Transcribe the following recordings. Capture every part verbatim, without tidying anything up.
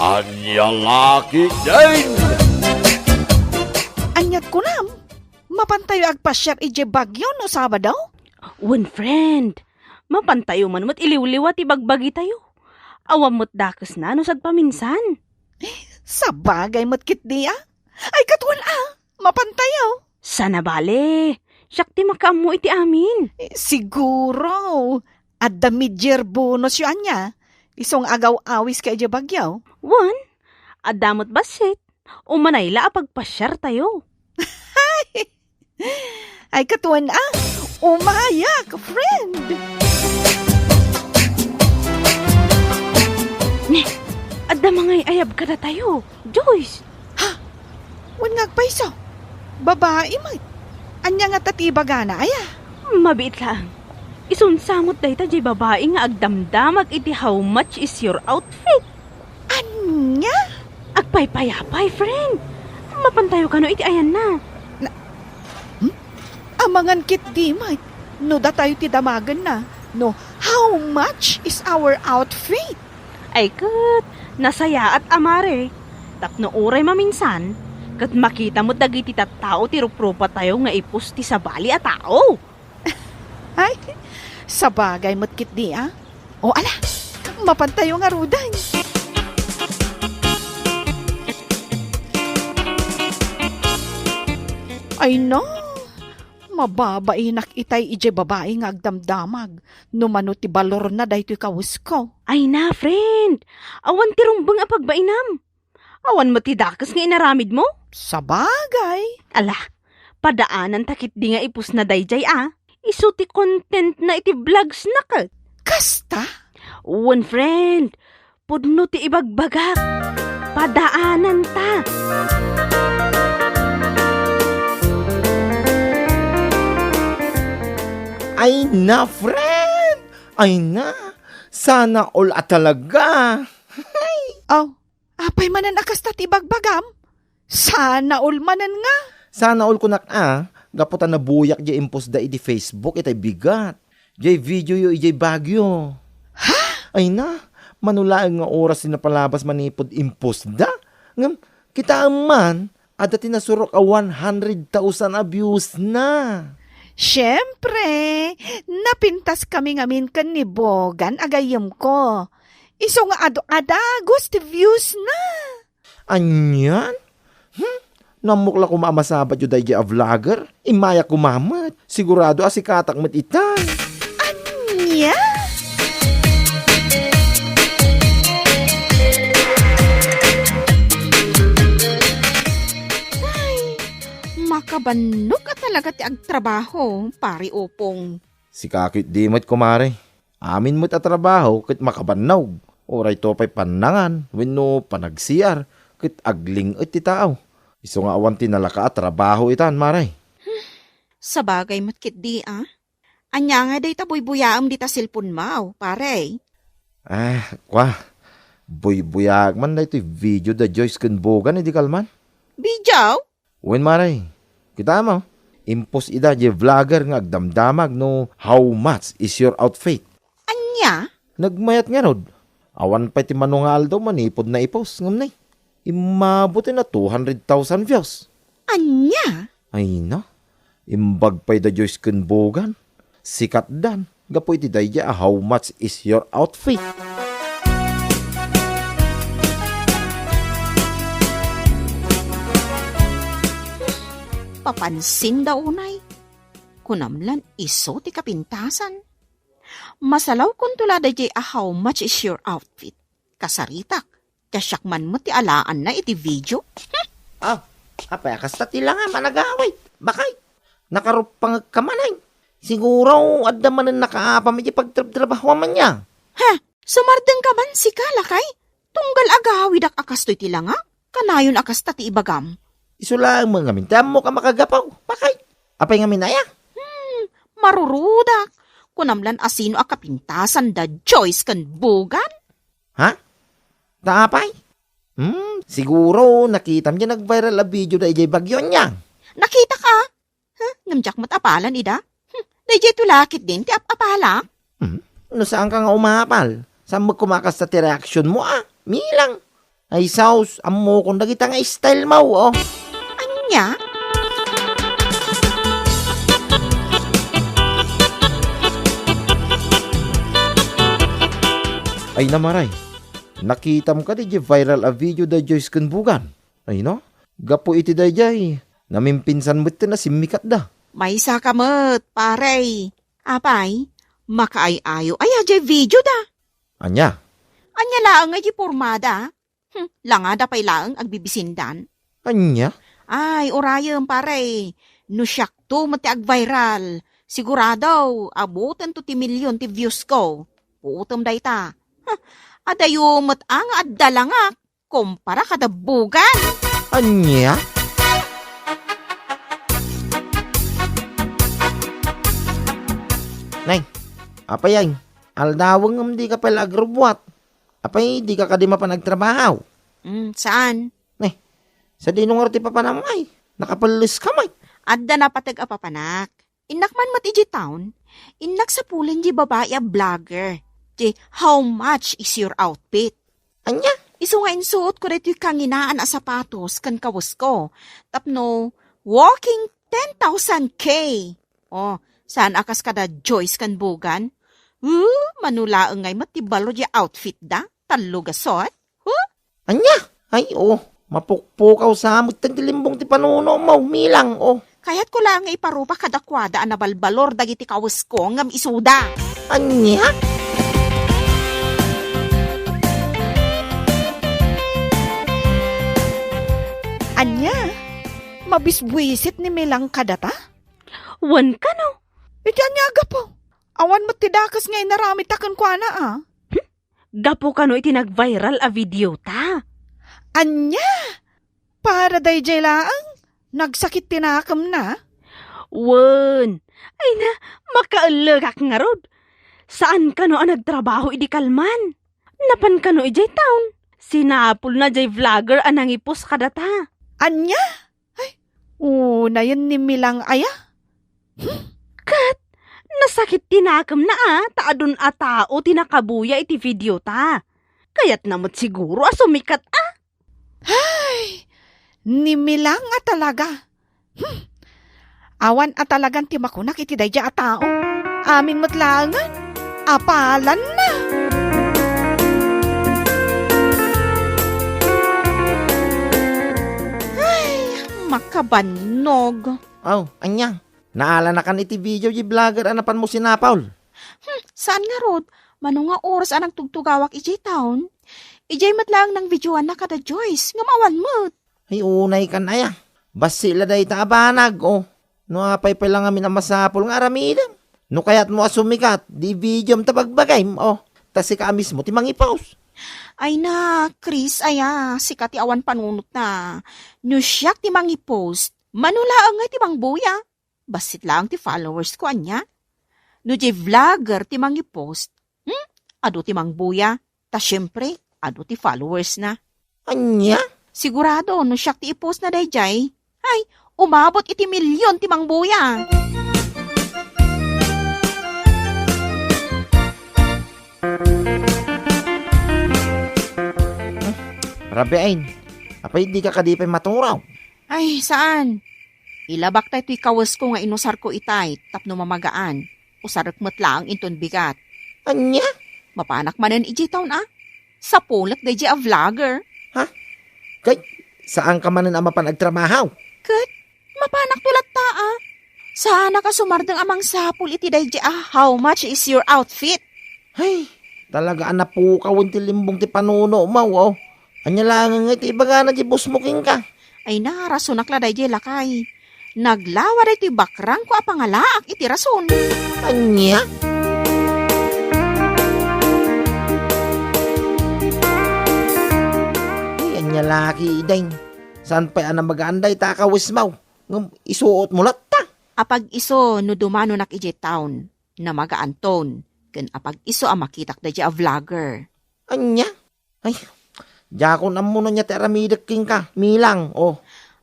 Ania la ketdin? Aniat kunam? Mapantayo agpasiar idiay Baguio no Sabado? Wen, friend. Mapantayo man met iliwliwa ti bagbagitayo. Awan met dakesna no sagpaminsan. Sabagay met ketdi a. Ay, ket wen a, mapantayo. Saan a bale. Siak ti makaammo iti amin. Eh, siguro. Adda mid-year bonus yo ania. Isu nga agaw-awis ka idiay Baguio. Wen, adda met bassit. Umanay la a pagpasiartayo. Ay, ket wen a, umayak, friend. Ne, adda mangay-ayab kadatayo, Joyce. Ha? Wen nga agpayso? Babai met. Ania ngata ti ibagana, aya? Mabiit laeng. Isunsa met dayta diay babai nga agdamdamag iti "How much is your outfit?" Ania? Agpaypayapay, friend. Mapantayo kano iti ayanna. Na, hmm? Amangan ketdi met no datayo ti damagenna, no, "How much is our outfit?" Ay ket, nasayaat a mare. Tapno uray maminsan, ket makita met dagiti tattao ti ruprupatayo nga ipus ti sabali a tao. Ay, sabagay met ketdi a. O ala, mapantayo ngaruden. Ay no, mababainak itay idiay babai nga agdamdamag no mano ti balorna daytoy kawesko. Ay na, friend, awan ti rumbeng a pagbainam. Awan met ti dakes nga inaramidmo? Sabagay. Ala, padaananta ketdi nga ipusna daydiay a. Isu ti contentna iti vlogsna ket. Kasta? Wen, friend. Pudno ti ibagbagak. Padaananta. Ay na, friend! Ay na! Sana all a talaga! Aw, apay manen a kasta ti ibagbagam? Sana all manen nga. Sana all kunak a, gapu ta nabuyak diay impostda iti Facebook itay bigat. Diay videoyo idiay Baguio. Ha? Ay na, mano laeng nga oras ti napalabas manipud impostda. Ngem, kitaem man, adda ti nasurok a one hundred thousand a viewsna. Siempre, napintaskami ngamin ken ni Bogan a gayyemko. Isu nga adu a dagus ti viewsna. Anian? Hmm? No ammok la koma a masabatyo daydiay a vlogger, immayak koma met. Sigurado a sikatak met itay. Ania? Ay, makabannog a talaga ti agtrabaho, Pare Opong. Sika ketdi met, kumare. Amin met a trabaho ket makabannog. Uray to pay pannangan wenno panagsiar ket agling-et ti tao. Isu nga awan ti nalaka a trabaho itan, mare. Sabagay met ketdi a. Ania nga dayta buybuyaem dita cellphone-mo, pare? Ah, kwa. Buybuyaek man daytoy video da Joyce ken Bogan idi kalman. Video? Wen, mare. Kitaem, impost ida diay vlogger nga agdamdamag no "How much is your outfit?" Ania? Nagmayat ngarud. Awan pay ti mano nga aldaw manipud naipost, ngem nay, immabuten a two hundred thousand views. Ania? Ay na, imbag pay da Joyce ken Bogan. Sikatdan gapu iti daydiay a "How much is your outfit?" Papansinda unay. Kunam lan isu ti kapintasan. Masalawkonto la daydiay a "How much is your outfit?" Kasaritak. Ta siak man met ti alaanna iti video. Ah, apay a kasta ti langam a nagawid? Bakay, nakaruppangekka manen. Siguro, adda manen nakaapam iti pagtrabtrabahoam ania. Ha? Sumardengka man sika, lakay? Tunggal agawidak a kastoy ti langak? Kanayon a kasta ti ibagam. Isu laeng met ngamin ti ammok a makagapu. Bakay, apay ngamin aya? Hmm, marurudak. Kunam lan a sino a kapintasan da Joyce ken Bogan? Ha? Ta apay? Hmm, siguro nakitam diay nag-viral a video da idiay Baguio ania. Nakitak a? Huh? Ngem diak met apalan ida. Hmm, daydiay to la ketdin ti ap-apalak. Hmm, no saanka nga umapal, saan met koma a kasta ti reaksionmo a? Milang. Ay, saus, ammokon dagita nga style mo, oh. Ania? Ay, namaray. Nakitam kadi diay viral a video da Joyce ken Bugan? Ay, no? Gapu iti daydiay, namimpinsan met ti nasimmikatda. Maysa ka met, pare. Apay, makaay-ayo aya diay video da? Ania? Ania laeng nga diay pormada? Hmm, langada pay laeng agbibisindan. Ania? Ay, urayem, pare. No siakto met ti agviral, sigurado, abutento ti million ti views ko. Puotem dayta. Huh, adayo met a nga adda langak. Kumpara kada Bugan. Ania? Nay, apay ay, aldawen ngem dika pay la agrubbuat. Apay, dika kadi mapan agtrabaho? Mm, saan? Nay, sadino ngarud ti papanam ay? Nakapelles ka met. Adda napateg a papanak. Innak man met idiay town, innak sapulen diay babai a vlogger, diay "How much is your outfit?" Ania? Isu nga insuot ko daytoy kanginaan a sapatos ken kawesko, tapno walking ten thousand K. Oh, saan a kas kada Joyce ken Bugan? Uh, mano laeng ngay met ti balor diay outfit da? Tallo gasot? Huh? Ania? Ay, oh, mapukpukaw sa met ti limbong ti panuno mo, Milang, oh. Kayatko laeng nga iparupak kadakuada a nabalbalor dagiti kawesko ngem isuda. Ania? Ania? Mabisbuisit ni Milang kadata? Wen kano? Iti ania a gapu? Awan met ti dakes nga inaramidta kenkuana, a? Gapu kano iti nagviral a video ta? Ania? Para daydiay laeng, nagsakit ti nakemna? Wen. Ay na, makaellegak ngarud. Saan kano a nagtrabaho idi kalman? Napan kano idiay town? Sinapulna diay vlogger a nangipost kadata. Ania? Ay, unayen ni Milang aya? Hmm? Ket, nasakit ti nakemna a, ta adun a tao ti nakabuya iti video ta. Kayatna met siguro a sumikat a. Ay, ni Milang a talaga. Hmm. Awan a talagan ti makunak iti daydiay a tao. Amin met laengen, apalanna. Ay, makabannog. Aw, ania? Naalanakan iti video diay vlogger a napanmo sinapul? Hmm, saan ngarud, mano nga oras a nagtugtugawak idiay town? Idiay met laeng nangvideoanna kada Joyce, ngem awan met. Ay, unay kan aya. Bassit la dayta a banag, oh. No apay pay la ngamin a masapul nga aramidem. No kayatmo a sumikat, di videom ta bagbagayem, oh. Ta sika a mismo ti mangipost. Ay na, Chris, aya, sika ti awan panunotna. No siak ti mangipost, mano laeng ngay ti mangbuya? Bassit laeng ti followers ko, ania? No diay vlogger ti mangipost, hmm? Adu ti mangbuya, ta siempre, adu ti followers na. Ania? Sigurado, no siak ti ipost na daydiay, ay, umabot iti million ti mangbuya. Rabiin, apay di ka kadi pay maturaw? Ay, saan? Ilabak tay toy kawesko nga inusarko itay tapno mamagaan. Usarek met laeng inton bigat. Ania? Mapanak manen idiay town a. Sapulek daydiay a vlogger. Ha? Kay, saan ka manen a mapan agtrabaho? Ket, mapanak to latta a. Saanak a sumardeng a mangsapul iti daydiay a "How much is your outfit?" Ay, talaga a napukawen ti limbong ti panuno mo, oh. Ania laengen nga iti ibagana ti boss mo kenka? Ay na, rasonak la daydiay, lakay. Naglawa daytoy bakrangko a pangalaak iti rason. Ania? Ay, ania la ketdin? Saan pay a namagaan dayta a kawes mo? Ngem isuot mo latta. Apag-isu no dumanonak idiay town, namagaanton, ken apag-isu a makitak daydiay a vlogger. Ania? Ay, diakon ammo no ania ti aramidek kenka, Milang, oh.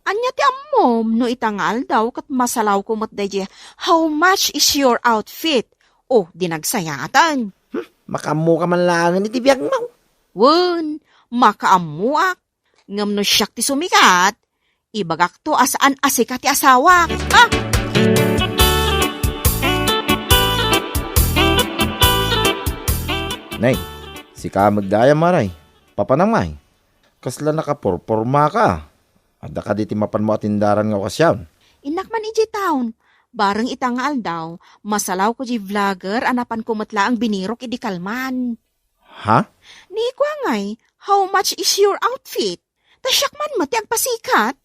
Ania ti ammom no ita nga aldaw ket masalawko met daydiay, "How much is your outfit?" Oh, di nagsayaten. Hmm, makaammo ka man laengen iti biag mo. Wen, Makaammoak. Ngem no siak ti sumikat, ibagakto a saan a sika ti asawak. Ah! Nay, sika met dayam, Maray. Papanam ngay? Kasla nakapurpormaka. Adda kadi ti mapanmo a tindaran nga okasyon? Innak man idiay town. Bareng ita nga aldaw, masalawko diay vlogger a napanko met laeng binirok idi kalman. Ha? Ni kua ngay, "How much is your outfit?" Ta siak man met ti agpasikat.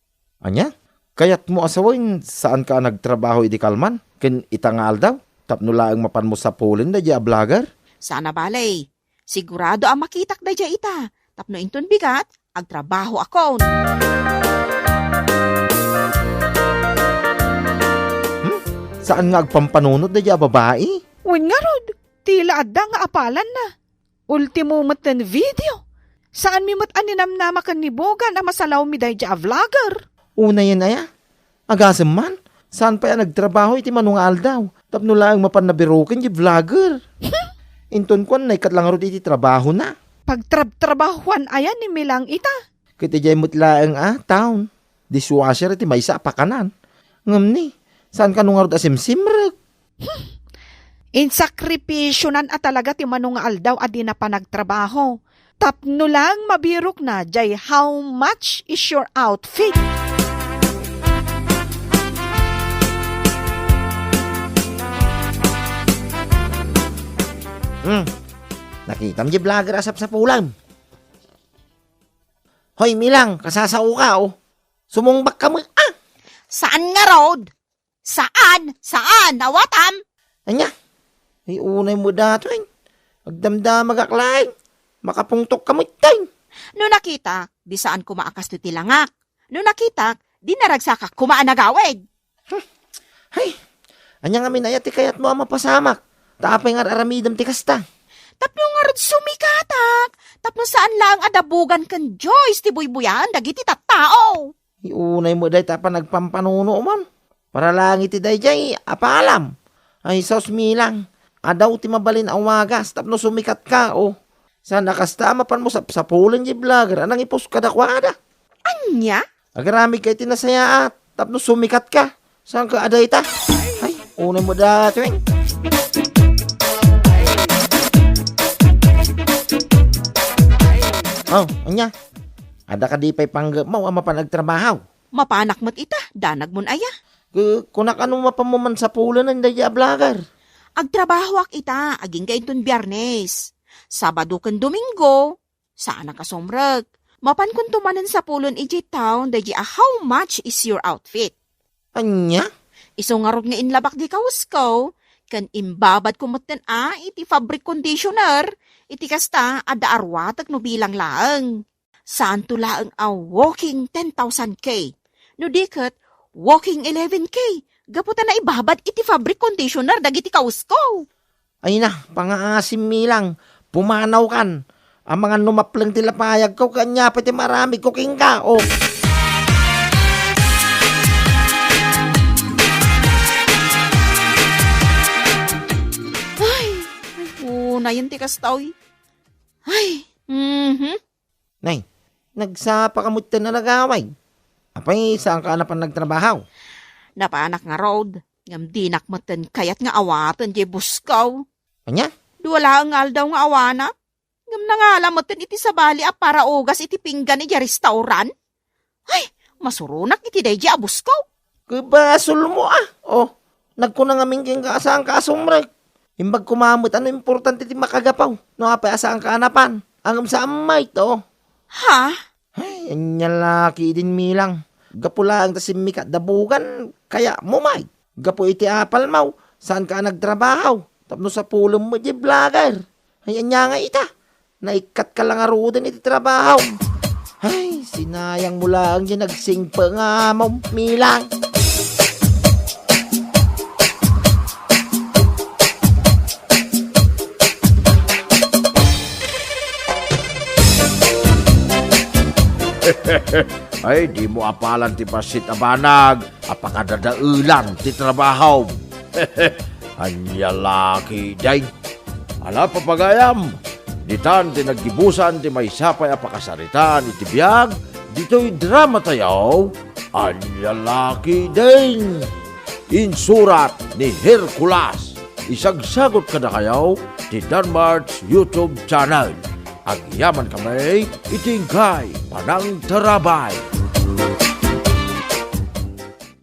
Ania? Kayatmo a sawen, saanka a nagtrabaho idi kalman ken ita nga aldaw tapno laeng mapanmo sapulen daydiay a vlogger? Saan a bale. Sigurado a makitak daydiay ita tapno inton bigat, agtrabahoakon. Hmm? Saan nga agpampanunot daydiay a babai? Wen ngarud, tila adda nga apalanna. Ultimo met ten video. Saanmi met a ninamnama ken ni Bogan a masalawmi daydiay a vlogger. Unayen aya? Agasem man, saan pay a nagtrabaho iti mano nga aldaw tapno laeng mapanna biroken diay vlogger. Inton kuan, naikkat la ngarud iti trabahona. Pagtrabtrabahoan aya ni Milang ita? Ket idiay met laeng a town, dishwasher iti maysa a pakanan. Ngem ni, saan kano ngarud a simsimrek? Insakripisionan a talaga ti mano nga aldaw a dina panagtrabaho. Tapno lang mabirokna diay "How much is your outfit?" Hmm. Nakitam diay vlogger a sapsapulem. Hoy, Milang, kasasaoka, oh. Sumungbakka met, ah! Saan ngarud? Saan? Saan? Awatam? Ania? Ay, unay met datoy. Agdamdamagak laeng. Makapungtokka met, tay. No nakitak, di saan koma a kastoy ti langak. No nakitak, di naragsakak koma a nagawid. Hmm. Hay, ania ngamin aya ti kayatmo a mapasamak? Ta apay nga ar-aramidem ti kasta? Tapno ngarud sumikatak, tapno saan laeng a da Bogan ken Joyce ti buybuyaen dagiti tattao. Ay, unay met dayta a panagpampanunom. Para lang iti daydiay, apalam. Ay, sus, Milang, adaw ti mabalin a wagas tapno sumikatka, oh. Saan a kasta a mapanmo sapsapulen diay vlogger a nangipost kadakuada. Ania? Agaramidka iti nasayaat tapno sumikatka. Saanka a dayta? Ay, unay met datoy. Oh, ania? Adda kadi pay panggepmo a mapan agtrabaho? Mapanak met ita, danagmon aya. Ku-, kunak, ano mapanmo man sapulenen daydiay a vlogger? Agtrabahoak ita, agingga inton Biyernes. Sabado ken Domingo, saan a kasumrek. Mapankonto manen sapulen idiay town daydiay a "How much is your outfit?" Ania? Isu ngarud nga inlabak di kawes ko, ken imbabadko metten a iti fabric conditioner, iti kasta, adda a ruatek no bilang laeng. Saanto laeng a walking ten thousand K. No di ket, walking eleven K. Gapu ta naibabad iti fabric conditioner dagiti kawes ko. Ay na, pangaasim, Milang. Pumanawkan. Amangan no mapleng ti lapayagko, ket ania pay ti maaramidko kenka, oh. Ay, ay, unayen ti kasta, oy. Ay, mhm. Nay, nagsapaka metten a nagawid. Apay, saanka a napan nagtrabaho? Napanak ngarud, ngem dinak metten kayat nga awaten diay boss ko. Ania? Dua laeng nga aldaw nga awanak. Ngem nangala metten iti sabali a paraugas iti pinggan idiay restaurant. Ay, masuronak iti daydiay a boss ko. Ket basolmo, ah. Oh, nagkuna ngamin kenka a saanka a sumrek. Imbag koma met a no importante ti makagapu, no apay a saanka a napan. Ngem saan met, oh. Ha? Ay, ania la ketdin, Milang. Gapu laeng ta simmikat da Bogan, kayatmo met. Gapu iti apalmo, saanka a nagtrabaho. Tapno sapulem met diay vlogger. Ay, ania ngay ita? Naikkatka la ngaruden iti trabaho. Ay, sinayangmo laeng diay nagsingpet nga amom, Milang. Ay, dimo apalan ti bassit a banag a pakadadaelan ti trabaho. Ania la ketdin? Ala, papagayam, Ditan ti naggibusan ti maysa pay a pakasaritaan iti biag ditoy drama tayo, Ania La Ketdin. Insurat ni Herculas. Isagsagot kadakayo ti Danmart's YouTube channel. Agyaman kami iti inggay panangtarabay.